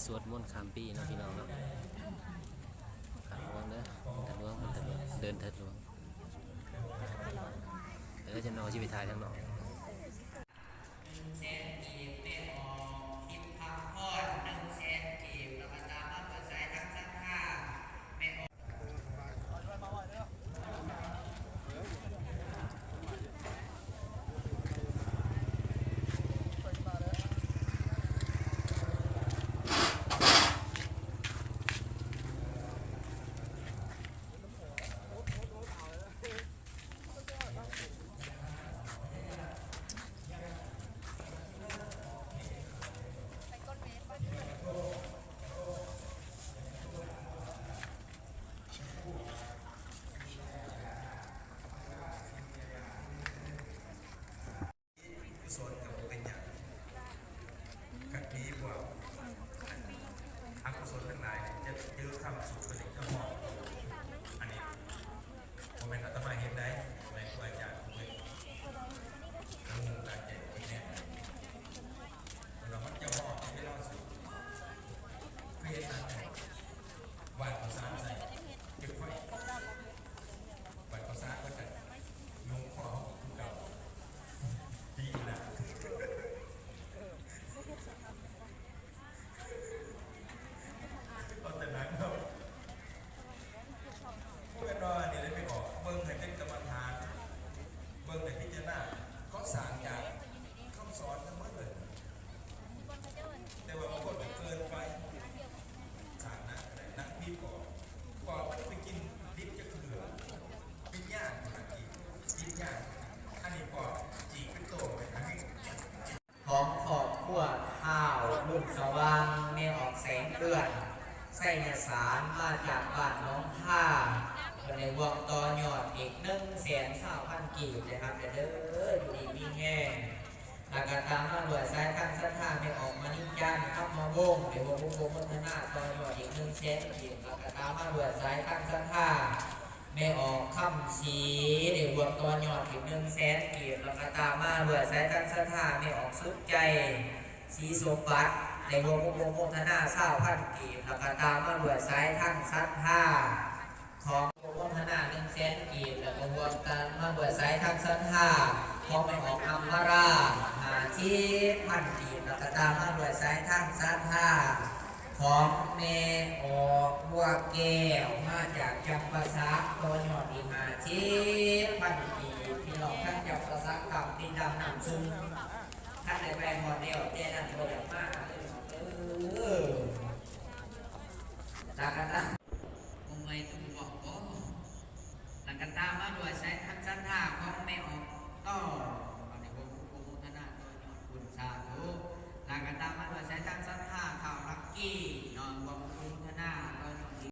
ສວດມົນຂ້າມປີເນາະ ພີ່ນ້ອງເນາະ. ທາດຫຼວງເດີ ທາດຫຼວງ ທາດຫຼວງ ເດີນທາດຫຼວງ. ເອີ ຈະນອນຊິໄປຖ່າຍທາງນອກ. ໜຶ່ງແສນກີບ ແມ່ອອກ ທິບຄຳພອນ ໜຶ່ງແສນກີບ ແລ້ວກໍຕາມມາດ້ວຍສາຍທັງສັດທາ ແມ່ອອກ. ກຸສົນກໍບໍ່ເປັນຫຍັງ. ຄັນມີພວກອະກຸສົນທັງຫຼາຍຈະເຈີຄຳສຸກເປັນຈະຮອດ. ອັນນີ້ບໍ່ແມ່ນອາດຕະມາເຮັດໄດ້ ແມ່ນຄູອາຈານເພິ່ນເຮັດ. ໝູ່ການແຈກເປັນແນວ ແຕ່ວ່າມັນຈະຮອດໃນເວລາສຸກ. ຄືເຮັດຕາມແນວ ຫວ່ານເຂົ້າສານໃສ່ ເກັບໄວ້ ບັດເຂົ້າສານເບິດ ແລ້ວຍົງຄໍເຮົາອີກຄືເກົ່າ. ດີນະ ເອົາແຕ່ໜັງເນາະ. ບໍ່ແມ່ນວ່າອັນນີ້ໄດ້ໄປອອກ ເບິ່ງໃຫ້ເປັນກຳມະຖານ ເບິ່ງໃຫ້ພິຈາລະນາ. ເຂົາສ້າງຈາກຄຳສອນທັງໝົດເລີຍ. ແຕ່ວ່າບາງຄົນກໍເກີນໄປ ສ້າງໜັງກໍໄດ້ ໜັງຜີກໍ ກໍບໍ່ໄດ້ໄປກິນດິບຈັກເທື່ອ. ປິດຍາກ ກິນດິບຍາກ. ອັນນີ້ກໍຈີກເປັນໂຕໄປ ອັນນີ້ ຂອງຄອບຄົວທ້າວບຸນສະຫວ່າງ ແມ່ອອກແສງເດືອນ ໄຊຍະສານ ມາຈາກບ້ານໜອງທາ ເພິ່ນໄດ້ຮ່ວມຕໍ່ຍອດອີກໜຶ່ງແສນຊາວພັນກີບ ໄດ້ຮັບແລ້ວເດີ ຢູ່ດີມີແຮງ. ແລ້ວກໍຕາມມາດ້ວຍສາຍທາງສັດທາ ແມ່ອອກມະນີຈັນ ຄຳມະວົງ ໄດ້ຮ່ວມອະນຸໂມທະນາຕໍ່ຍອດອີກໜຶ່ງແສນກີບ. ແລ້ວກໍຕາມມາດ້ວຍສາຍທາງສັດທາ ແມ່ອອກຄຳສີ ໄດ້ຮ່ວມຕໍ່ຍອດອີກໜຶ່ງແສນກີບ. ແລ້ວກໍຕາມມາດ້ວຍສາຍທາງສັດທາ ແມ່ອອກສຸກໃຈ ສີສົມບັດ ໄດ້ຮ່ວມອະນຸໂມທະນາຊາວພັນກີບ. ແລ້ວກໍຕາມມາດ້ວຍສາຍທາງສັດທາ ຂອງໂມທະນາໜຶ່ງແສນກີບ ແລ້ວກໍຮ່ວມກັນມາດ້ວຍສາຍທາງສັດທາຂອງແມ່ອອກອຳມາລາ ຫ້າສິບພັນກີບ ແລ້ວກໍຕາມມາດ້ວຍສາຍທາງສັດທາຂອງແມ່ອອກບົວແກ້ວ ມາຈາກຈຳປາສັກ ຕໍ່ຍອດອີກຫ້າສິບພັນກີບ. ພີ່ນ້ອງທາງຈຳປາສັກ ກຳຕິດດຳນ້ຳຊຸ່ມ ທ່ານໄດ້ໄປຮອດແລ້ວ ແຕ່ນັ້ນບໍ່ຢາກມາ